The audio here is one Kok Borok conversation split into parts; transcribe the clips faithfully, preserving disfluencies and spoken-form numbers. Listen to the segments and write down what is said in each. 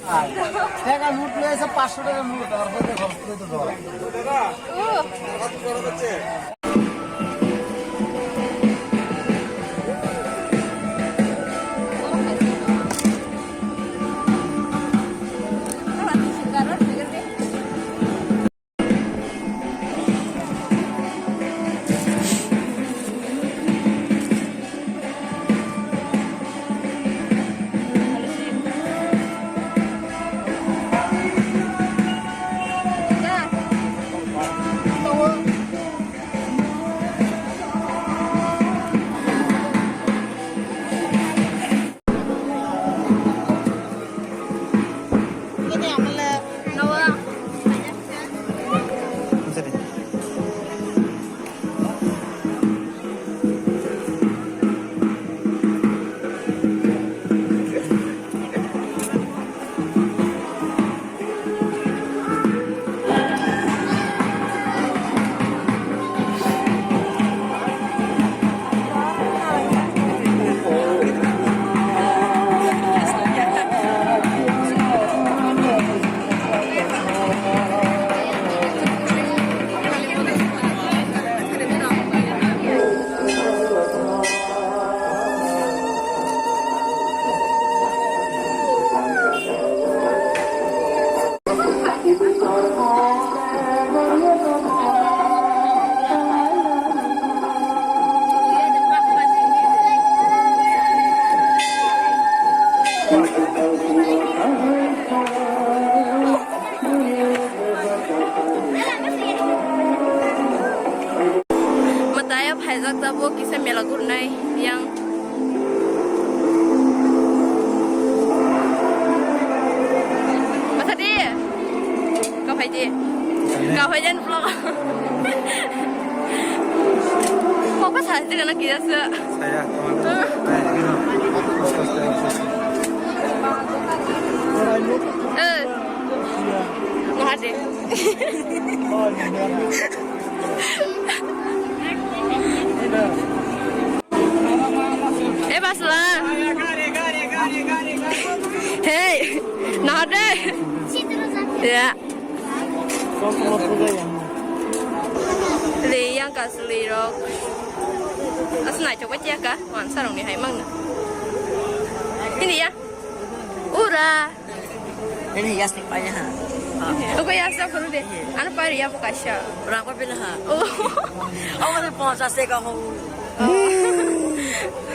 টাকা নোট লয়ে এসে পাঁচশো টাকা নোট, তারপরে খরচ করে তো দেওয়া। Mataya phaijak tabuk kisa mela gurnai yang. Masa di? Kau phai di. Kau phai jan vlog. Kau pas hasil kana kira se. Saya, teman. Eh. Nahade. Eh, Basla. Hey, nahade. Ya. Lei yang kas lei rok. As nai coba cek ka, wan sarong ni hai mang na. Ini ya. Ura. Ini yastik paya ha. Oke, yastik dulu deh. Anu pari ya buka sya. Berapa bila ha? Oh. Oh, ada ponsas deh kau.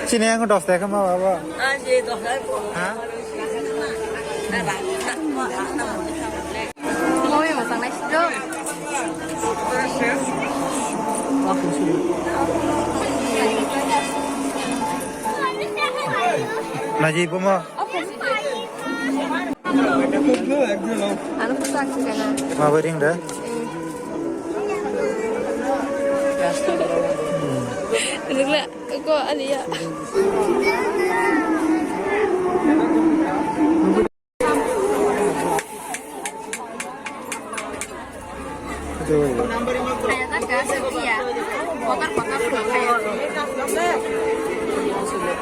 Sini yang dos deh kamu apa? Ah, si dos deh. Ha? Movie masang next dong. Naji ibu mo. Ano po sa akin ka na? Mabaring da? Ano na? Ako, ano ya? Kaya ta ka sa iya. Kotor kotor ko kaya.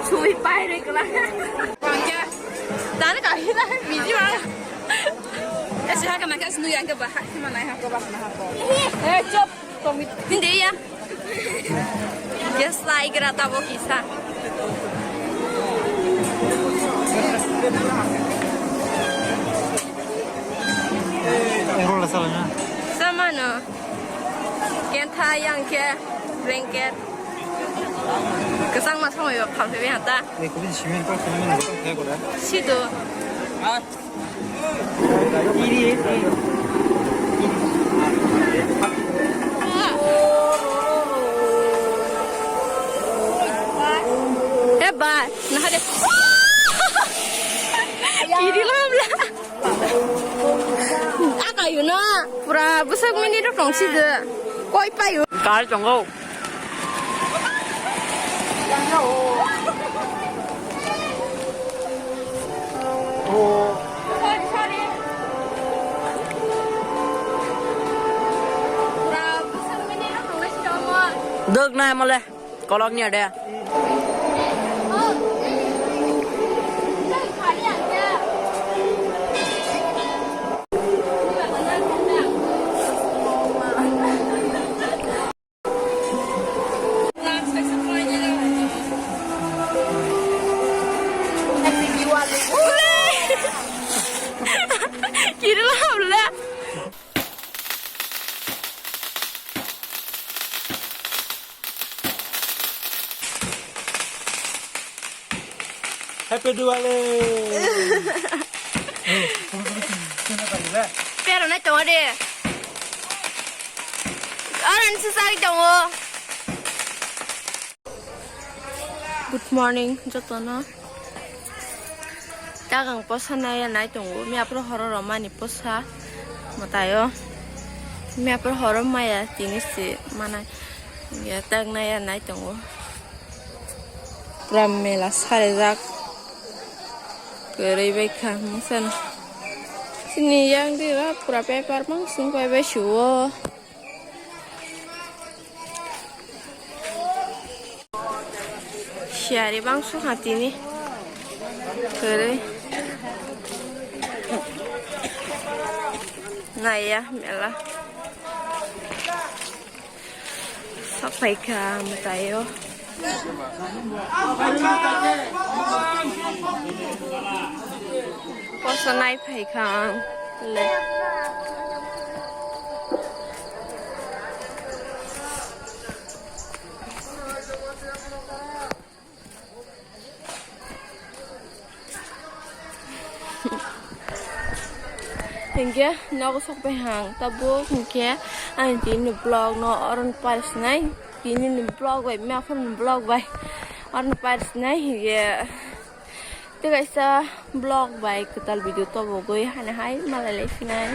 Sui pai re kala. Tana ka hina biji ma. Ese ha ka na ka snu yang ka ba ha ma nai ha ko ba na ha ko. Eh, chop. Hindi ya. Yes, lai gra ta bo kisa. Enroll la sala na. Sama no. Ken tha yang ke blanket. Kesang mas mo yo kham se be hata. Ni ko bin simen ko simen ko ko da. Situ. Ah. He ba, nahade. Kiri lamla. Aka yuna, pura busak mini rok tong sije. Koi payu. Kar chongo. Dok na mole, kolok ni ade. Pedu wale. Pero nai tongo de. Aro ni sasai tongo. Good morning jotono. Tagang posa nai nai tongo. Mi apro horo romani posa. Matayo. Mi apro horo maya tini si mana. Ya tag nai nai tongo. Pura mela sarejak. Kwrwi bai kha mungsa no. Chini yang di ra pura paper bang sung pai bai suo. Siyari bang sung ha tini. Kwrwi. Naiya mela. Sok phaikha mwtaio. Posa nai phaikha ang. Le. Hinkhe nogo sok bai hang tabuk hinkhe ani tini vlog no oron parsnai tini ni vlog bai mafan ni vlog bai oron parsnai hinkhe tei kaisa vlog bai kwtal video tobogwi hani hai malai lai sinai.